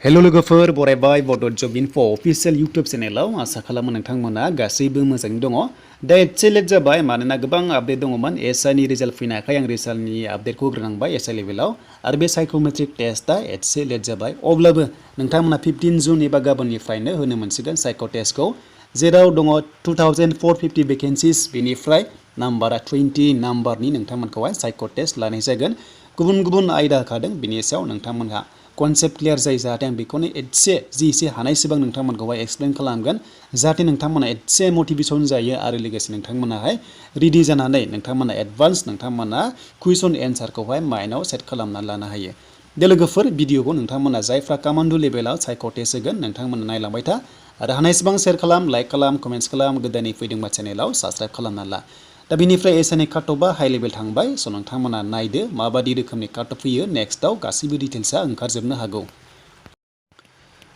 hello लोगोफोर बरायबाय बड जब info अफिशियेल इउट्यूब चेनेलाव आसा खालामो नोंथांमोना गासैबो मोजाङै दङ दा एसे लेट जाबाय मानोना गोबां आपडेट दङमोन एसआइनि रिजाल्ट फैनायखाय आं रिजाल्टनि आपडेटखौ होग्रोनांबाय एसआइ लेभेलाव आरो बे साइकोमेट्रिक टेस्टआ एसे लेट जाबाय अब्लाबो नोंथांमोना 15 जुन एबा गाबोननिफ्रायनो होनो मोनसिगोन साइको टेस्टखौ जेराव दङ 2450 भेकेन्सिस बेनिफ्राय नाम्बारा 20 नाम्बारनि नोंथांमोनखौहाय साइको टेस्ट लानाय जागोन गुबुन गुबुन आयदा होखादों बेनि सायाव नोंथांमोनहा कन्सेप्ट क्लियर जायो जाहाथे आं बेखौनो एसे हानायसेबां नोंथांमोनखौहाय एक्सप्लेन खालामगोन जाहाथे नोंथांमोना एसे मटिभेसन जायो आरो लोगोसे नोंथांमोनाहाय रेडि जानानै नोंथांमोना एडभान्स नोंथांमोना कुइसन एन्सारखौहाय माइन्डआव सेट खालामना लानो हायो दे लोगोफोर भिडिअखौ नोंथांमोना जायफ्रा कमान्डो लेभेलाव साइको टेस्ट होगोन नोंथांमोना नायलांबाय था आरो हानायसेबां शेयार खालाम लाइक खालाम कमेन्ट्स खालाम गोदानै फैदोंबा चेनेलाव साबस्क्राइब खालामना ला दा बेनिफ्राय एसआइनि काटअफआ हाई लेभेल थांबाय स' नोंथांमोना नायदो माबादि रोखोमनि काटअफ फैयो नेक्स्टआव गासैबो डिटेल्सआ ओंखारजोबनो हागौ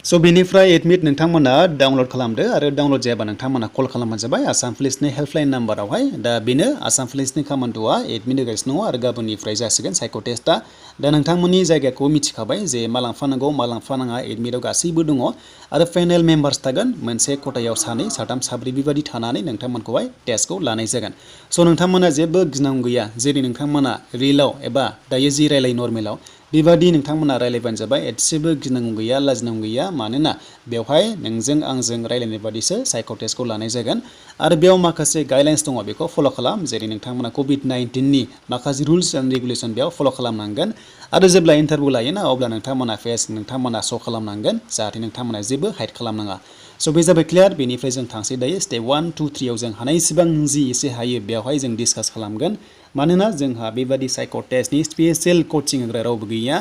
स' बेनिफ्राय एडमिट नोंथांमोना डाउनलड खालामदो आरो डाउनलड जायाबा नोंथांमोना कल खालामबानो जाबाय आसाम पुलिसनि हेल्पलाइन नाम्बारावहाय दा बेनो आसाम पुलिसनि कमान्ड'आ एडमिट होगासिनो दङ आरो गाबोननिफ्राय जासिगोन साइको टेस्टआ दा नोंथांमोननि जायगाखौ मिथिखाबाय जे मा लांफानांगौ मा लांफानाङा एडमिटआव गासैबो दङ आरो पेनेल मेम्बार्स थागोन मोनसे खथायाव सानै साथाम साब्रै बेबायदि थानानै नोंथांमोनखौहाय टेस्टखौ लानाय जागोन स' नोंथांमोना जेबो गिनांगौ गैया जेरै नोंथांमोना रिलाव एबा दायो जि रायलायो नर्मेलाव बेबादि नोंथांमोना रायलायबानो जाबाय एसेबो गिनांगौ गैया लाजिनांगौ गैया मानोना बेवहाय नोंजों आंजों रायलायनाय बादिसो साइको टेस्टखौ लानाय जागोन आरो बेयाव माखासे गाइडलाइन्स दङ बेखौ फल' खालाम जेरै नोंथांमोना कभिड-19नि माखासे रुल्स एन्ड रेगुलेसन बेयाव फल' खालामनांगोन आरो जेब्ला इन्टारभिउ लायोना अब्ला नोंथांमोना फेस नोंथांमोना श' खालामनांगोन जाहाथे नोंथांमोना जेबो हाइड खालामनाङा स' बे जाबाय क्लियार बेनिफ्राय जों थांसै दायो स्टेप 1 2 3 आव जों हानायसेबां जि एसे हायो बेवहाय जों डिसकास खालामगोन मानोना जोंहा बेबादि साइको टेस्टनि स्पेसियेल कचिं होग्रा रावबो गैया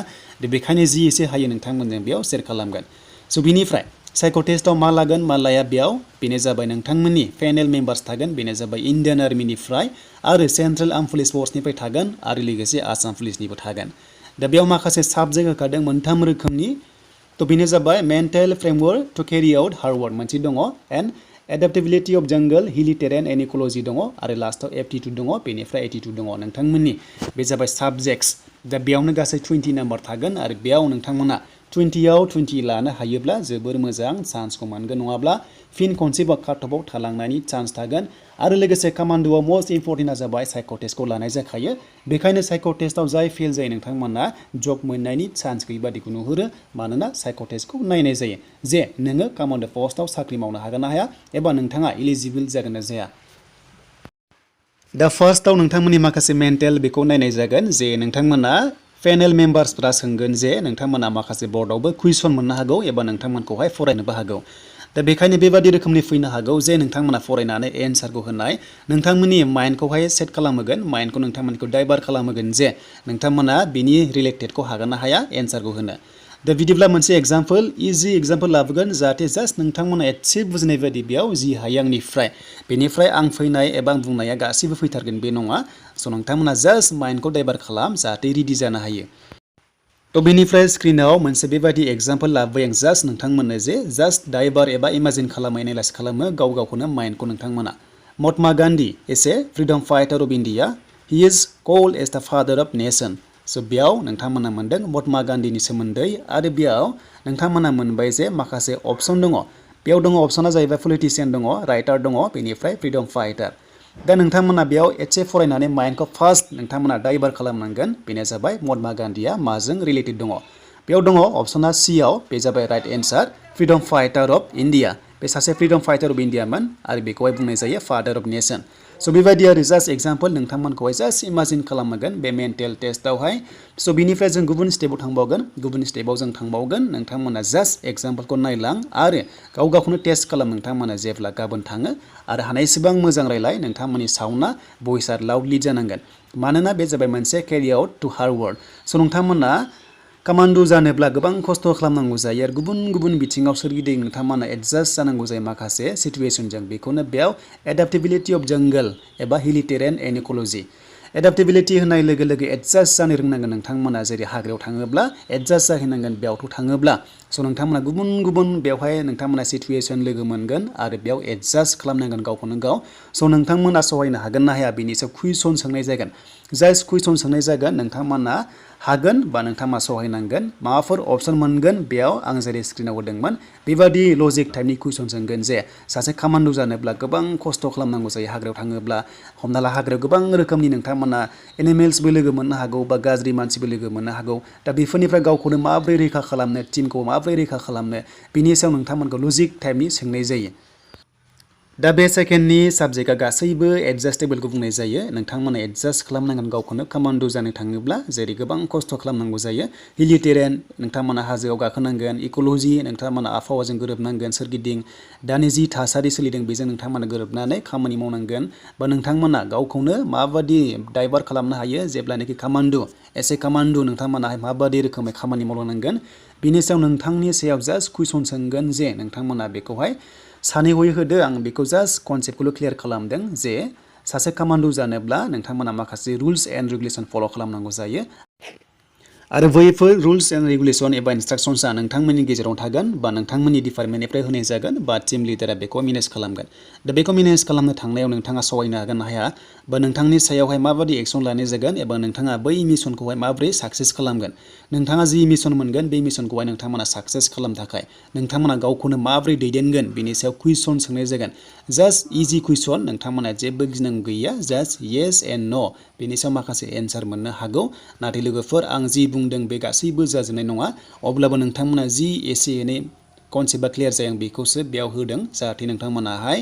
बेखायनो जि एसे हायो नोंथांमोनजों बेयाव शेयार खालामगोन स' बिनिफ्राय साइको टेस्टआव मा लागोन मा लाया बेयाव बेनो जाबाय नोंथांमोननि पेनेल मेम्बार्स थागोन बेनो जाबाय इण्डियान आर्मिनिफ्राय आरो सेन्ट्रेल आर्म पुलिस फर्सनिफ्राय थागोन आरो लोगोसे आसाम पुलिसनिबो थागोन दा बेयाव माखासे साबजेक्ट होखादों मोनथाम रोखोमनि थ' बेनो जाबाय मेन्टेल फ्रेमवर्क टु केरि आउट हार्ड वर्क मोनसे दङ एन्ड एडाप्टेबिलिटि अफ जंगल हिली टेरेन एन्ड इक'लजि दङ आरो लास्टआव एप्टिट्युड दङ बेनिफ्राय एटिट्युड दङ नोंथांमोननि बे जाबाय साबजेक्ट्स दा बेयावनो गासै 20 नाम्बार थागोन आरो बेयाव नोंथांमोना 20आव 20 लानो हायोब्ला जोबोर मोजां चान्सखौ मोनगोन नङाब्ला फिन खनसेबाव काटअफआव थालांनायनि चान्स थागोन आरो लोगोसे कमान्ड'आव मोस्ट इम्परटेन्टआ जाबाय साइको टेस्टखौ लानाय जाखायो बेखायनो साइको टेस्टआव जाय फेल जायो नोंथांमोना जब मोननायनि चान्स गैयै बादिखौ नुहुरो मानोना साइको टेस्टखौ नायनाय जायो जे नोङो कमान्ड' पस्टआव साख्रि मावनो हागोन ना हाया एबा नोंथाङा इलिजिबल जागोन ना जाया दा फार्स्टआव नोंथांमोननि माखासे मेन्टेल बेखौ नायनाय जागोन जे नोंथांमोना पेनेल मेम्बार्सफोरा सोंगोन जे नोंथांमोना माखासे बर्डआवबो कुइसन मोननो हागौ एबा नोंथांमोनखौहाय फरायनोबो हागौ दा बेखायनो बेबादि रोखोमनि फैनो हागौ जे नोंथांमोना फरायनानै एन्सारखौ होनाय नोंथांमोननि माइन्डखौहाय सेट खालामहोगोन माइन्डखौ नोंथांमोनखौ डाइभार्ट खालामहोगोन जे नोंथांमोना बिनि रिलेटेडखौ हागोन ना हाया एन्सारखौ होनो दा बिदिब्ला मोनसे एग्जाम्पल इजि एग्जाम्पल लाबोगोन जाहाथे जास्ट नोंथांमोना एसे बुजिनाय बायदि बेयाव जि हायो आंनिफ्राय बेनिफ्राय आं फैनाय एबा आं बुंनाया गासैबो फैथारगोन बे नङा स' नोंथांमोना जास्ट माइन्डखौ डाइभार्ट खालाम जाहाथे रेडि जानो हायो थ' बेनिफ्राय स्क्रिनाव मोनसे बेबायदि एग्जाम्पल लाबोबाय आं जास्ट नोंथांमोननो जे जास्ट डाइभार एबा इमाजिन खालामो एनालाइज खालामो गाव गावखौनो माइन्डखौ नोंथांमोना Mahatma Gandhi is a freedom fighter of India he is called as the father of nation so' बेयाव नोंथांमोना मोनदों महात्मा गान्धीनि सोमोन्दै आरो बेयाव नोंथांमोना मोनबाय जे माखासे अपसन दङ बेयाव दङ अपसना जाहैबाय पलिटिशियान दङ राइटार दङ बेनिफ्राय फ्रिडम फाइटार दा नोंथांमोना बेयाव एसे फरायनानै माइन्डखौ फार्स्ट नोंथांमोना डाइभार्ट खालामनांगोन बेनो जाबाय महात्मा गान्धीया माजों रिलेटेड दङ बेयाव दङ अपसना सिआव बे जाबाय right answer freedom fighter of India बे सासे फ्रिडम फाइटार अफ इन्डियामोन आरो बेखौहाय बुंनाय जायो फादार अफ नेशन स' बेबायदि आरो जास्ट एग्जाम्पल नोंथांमोनखौहाय जास्ट इमाजिन खालामगोन बे मेन्टेल टेस्टआवहाय स' बिनिफ्राय जों गुबुन स्टेपाव थांबावगोन नोंथांमोना जास्ट एग्जाम्पलखौ नायलां आरो गाव गावखौनो टेस्ट खालाम नोंथांमोना जेब्ला गाबोन थाङो आरो हानायसेबां मोजां रायलाय नोंथांमोननि साउन्डआ भइसआ लाउडलि जानांगोन मानोना बे जाबाय मोनसे केरि आउट टु हार्ड वर्क स' नोंथांमोना कमान्ड' जानोब्ला गोबां खस्थ' खालामनांगौ जायो आरो गुबुन गुबुन बिथिङाव सोरगिदिं नोंथांमोना एडजास्ट जानांगौ जायो माखासे सिटुवेसनजों बेखौनो बेयाव एडाप्टेबिलिटि अफ जंगल एबा हिली टेरेन एन्ड इक'लजि एडाप्टेबिलिटि होनाय लोगो लोगो एडजास्ट जानो रोंनांगोन नोंथांमोना जेरै हाग्रायाव थाङोब्ला एडजास्ट जाहैनांगोन बेयावथ' थाङोब्ला स' नोंथांमोना गुबुन गुबुन बेवहाय नोंथांमोना सिटुवेसन लोगो मोनगोन आरो बेयाव एडजास्ट खालामनांगोन गावखौनो गाव स' नोंथांमोना सहायनो हागोन ना हाया बेनि सायाव कुइसन सोंनाय जागोन जास्ट कुइसन सोंनाय जागोन नोंथांमोना हागोन बा नोंथाङा सहायनांगोन माबाफोर अपसन मोनगोन बेयाव आं जेरै स्क्रिनाव होदोंमोन बेबादि लजिक टाइपनि कुइसन सोंगोन जे सासे कामान्डो जानोब्ला गोबां खस्थ' खालामनांगौ जायो हाग्रायाव थाङोब्ला हमना ला हाग्रायाव गोबां रोखोमनि नोंथांमोना एनिमेल्सबो लोगो मोननो हागौ बा गाज्रि मानसिबो लोगो मोननो हागौ दा बेफोरनिफ्राय गावखौनो माबोरै रैखा खालामनो टीमखौ माबोरै रैखा खालामनो बिनि सायाव नोंथांमोनखौ लजिक टाइपनि सोंनाय जायो दा बे सेकेन्डनि साबजेक्टआ गासैबो एडजास्टेबोलखौ बुंनाय जायो नोंथांमोना एडजास्ट खालामनांगोन गावखौनो कामान्डो जानो थाङोब्ला जेरै गोबां खस्थ' खालामनांगौ जायो हिली टेरेन नोंथांमोना हाजोआव गाखोनांगोन इक'ल'जि नोंथांमोना आबहावाजों गोरोबनांगोन सोरगिदिं दानि जि थासारि सोलिदों बेजों नोंथांमोना गोरोबनानै खामानि मावनांगोन बा नोंथांमोना गावखौनो माबादि डाइभार्ट खालामनो हायो जेब्लानाखि कामान्डो एसे कामान्डो नोंथांमोना माबादि रोखोमै खामानि मावलांनांगोन बिनि सायाव नोंथांनि सायाव जास्ट कुइसन सोंगोन जे नोंथांमोना बेखौहाय सानै हयै होदो आं बेखौ जास्ट कनसेप्टखौल' क्लियार खालामदों जे सासे कामान्डो जानोब्ला नोंथांमोना माखासे रुल्स एन्ड रेगुलेसन फल' खालामनांगौ जायो आरो बैफोर रुल्स एन्ड रेगुलेसन एबा इन्सट्राक्सन्सआ नोंथांमोननि गेजेराव थागोन बा नोंथांमोननि डिपार्टमेन्टनिफ्राय होनाय जागोन बा टीम लिडारा बेखौ मेनेज खालामगोन दा बेखौ मेनेज खालामनो थांनायाव नोंथाङा सहायनो हागोन ना हाया बा नोंथांनि सायावहाय माबादि एक्सन लानाय जागोन एबा नोंथाङा बै मिशनखौहाय माबोरै साक्सेस खालामगोन नोंथाङा जि मिशन मोनगोन बे मिशनखौहाय नोंथांमोना साक्सेस खालामनो थाखाय नोंथांमोना गावखौनो माबोरै दैदेनगोन बिनि सायाव कुइसन सोंनाय जागोन जास्ट इजि कुइसन नोंथांमोना जेबो गिनांगौ गैया जास्ट येस एन्ड न' बेनि सायाव माखासे एन्सार मोननो हागौ नाथाय लोगोफोर आं जि बुंदों बे गासैबो जाजोबनाय नङा अब्लाबो नोंथांमोना जि एसे एनै कनसेप्टआ क्लियार जायो आं बेखौसो बेयाव होदों जाहाथे नोंथांमोनाहाय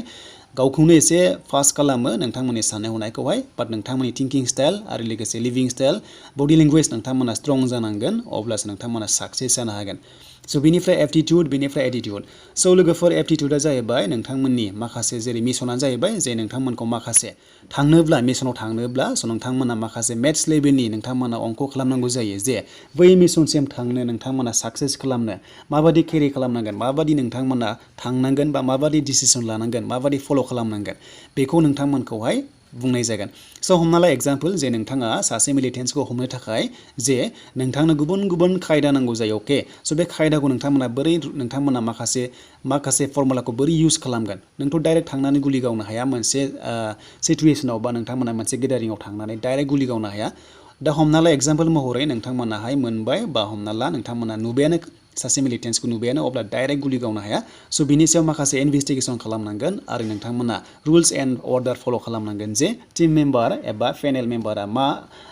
गावखौनो एसे फास्ट खालामो नोंथांमोननि साननाय हनायखौहाय बाट नोंथांमोननि थिंकिं स्टाइल आरो लोगोसे लिभिं स्टाइल बडि लेंगुवेज नोंथांमोना स्ट्रं जानांगोन अब्लासो नोंथांमोना साक्सेस जानो हागोन स' बेनिफ्राय एप्टिटिउड बेनिफ्राय एटिटिउड स' लोगोफोर एप्टिटिउडआ जाहैबाय नोंथांमोननि माखासे जेरै मिशनआ जाहैबाय जे नोंथांमोनखौ माखासे थांनोब्ला मिशनाव थांनोब्ला स' नोंथांमोना माखासे मेथ्स लेभेलनि नोंथांमोना अंक खालामनांगौ जायो जे बै मिशनसिम थांनो नोंथांमोना साक्सेस खालामनो माबादि केरि खालामनांगोन माबादि नोंथांमोना थांनांगोन बा माबादि डिसिसन लानांगोन माबादि फल' खालामनांगोन बेखौ नोंथांमोनखौहाय बुंनाय जागोन स' हमना ला एग्जाम्पल जे नोंथाङा सासे मिलिटेन्सखौ हमनो थाखाय जे नोंथांनो गुबुन गुबुन खायदा नांगौ जायो अके स' बे खायदाखौ नोंथांमोना माखासे फर्मुलाखौ बोरै इउज खालामगोन नोंथ' डाइरेक्ट थांनानै गुलि गावनो हाया मोनसे सिटुवेसनाव बा नोंथांमोना मोनसे गेदारिङाव थांनानै डाइरेक्ट गुलि गावनो हाया दा हमना ला एग्जाम्पल महरै नोंथांमोनाहाय मोनबाय बा हमना ला नोंथांमोना नुबायानो सासे मिलिटेन्सखौ नुबायानो अब्ला डाइरेक्ट गुलि गावनो हाया स' बिनि सायाव माखासे इनभेस्टिगेसन खालामनांगोन आरो नोंथांमोना रुल्स एन्ड अर्डार फल' खालामनांगोन जे टिम मेम्बार एबा पेनेल मेम्बारा मा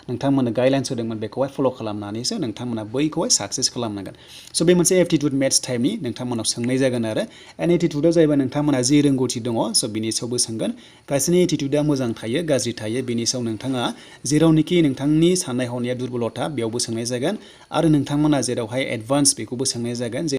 नोंथांमोननो गाइडलाइन्स होदोंमोन बेखौहाय फल' खालामनानैसो नोंथांमोना बैखौहाय साक्सेस खालामनांगोन स' बे मोनसे एप्टिटिउड मेथ्स टाइपनि नोंथांमोनाव सोंनाय जागोन आरो एन्ड एटिटिउडआ जाहैबाय नोंथांमोना जि रोंगौथि दङ स' बिनि सायावबो सोंगोन गासैनि एटिटिउडआ मोजां थायो गाज्रि थायो बिनि सायाव नोंथाङा जेरावनोखि नोंथांनि साननाय हनाया दुरबलथा बेयावबो सोंनाय जागोन आरो नोंथांमोना जेरावहाय एडभान्स बेखौबो सोंनाय जागोन जे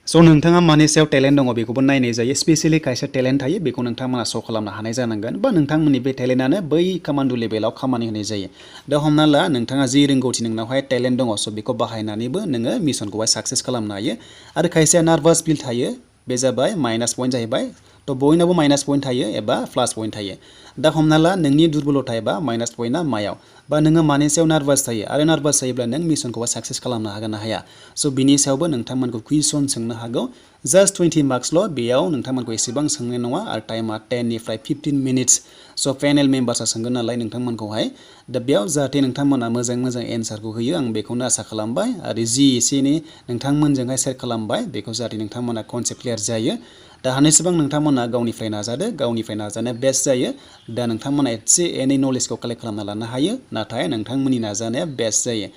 स' नोंथाङा मानि सायाव टेलेन्ट दङ बेखौबो नायनाय जायो स्पेसियेलि खायसे टेलेन्ट थायो बेखौ नोंथांमोना श' खालामनो हानाय जानांगोन बा नोंथांमोननि बे टेलेन्टआनो बै कामान्डो लेभेलाव खामानि होनाय जायो दा हमना ला नोंथाङा जि रोंगौथि नोंनावहाय टेलेन्ट दङ स' बेखौ बाहायनानैबो नोङो मिशनखौहाय साक्सेस खालामनो हायो आरो खायसेया नार्भास फिल थायो बे जाबाय माइनास पइन्ट जाहैबाय थ' बयनावबो माइनास पइन्ट थायो एबा प्लास पइन्ट थायो दा हमना ला नोंनि दुरबलथा एबा माइनास पइन्टआ मायाव बा नोङो मानि सायाव नार्भास थायो आरो नार्भास जायोब्ला नों मिशनखौहाय साक्सेस खालामनो हागोन ना हाया स' बिनि सायावबो नोंथांमोनखौ कुइसन सोंनो हागौ जास्ट 20 मार्क्सल' बेयाव नोंथांमोनखौ एसेबां सोंनाय नङा आरो टाइमा 10 निफ्राय 15 मिनिट्स स' पेनेल मेम्बार्सआ सोंगोन नालाय नोंथांमोनखौहाय दा बेयाव जाहाथे नोंथांमोना मोजां एन्सारखौ होयो आं बेखौनो आसा खालामबाय आरो जि एसे एनै नोंथांमोनजोंहाय सेयार खालामबाय बेखौ जाहाथे नोंथांमोना कनसेप्ट क्लियार जायो दा हानायसेबां नोंथांमोना गावनिफ्राय नाजादो गावनिफ्राय नाजानाया बेस्ट जायो दा नोंथांमोना एसे एनै नलेजखौ कालेक्ट खालामना लानो हायो नाथाय नोंथांमोननि नाजानाया बेस्ट जायो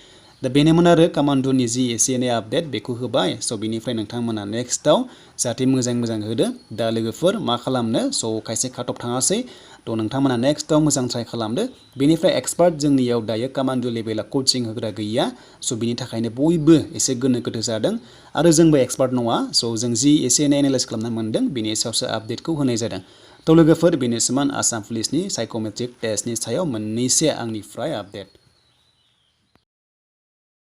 दा बेनोमोन आरो कामान्डोनि जि एसे एनै आपडेट बेखौ होबाय स' बिनिफ्राय नोंथांमोना नेक्स्टआव जाहाथे मोजां होदो दा लोगोफोर मा खालामनो स' खायसे काट अफ थाङासै थ' नोंथांमोना नेक्स्टआव मोजां ट्राइ खालामदो बेनिफ्राय एक्सपार्ट जोंनियाव दायो कामान्डो लेभेलाव कचिं होग्रा गैया स' बिनि थाखायनो बयबो एसे गोनो गोथो जादों आरो जोंबो एक्सपार्ट नङा स' जों जि एसे एनै एनालाइज खालामना मोनदों बेनि सायावसो आपडेटखौ होनाय जादों थ' लोगोफोर बेनोसोमोन आसाम पुलिसनि साइक'मेट्रिक टेस्टनि सायाव मोननैसो आंनिफ्राय आपडेट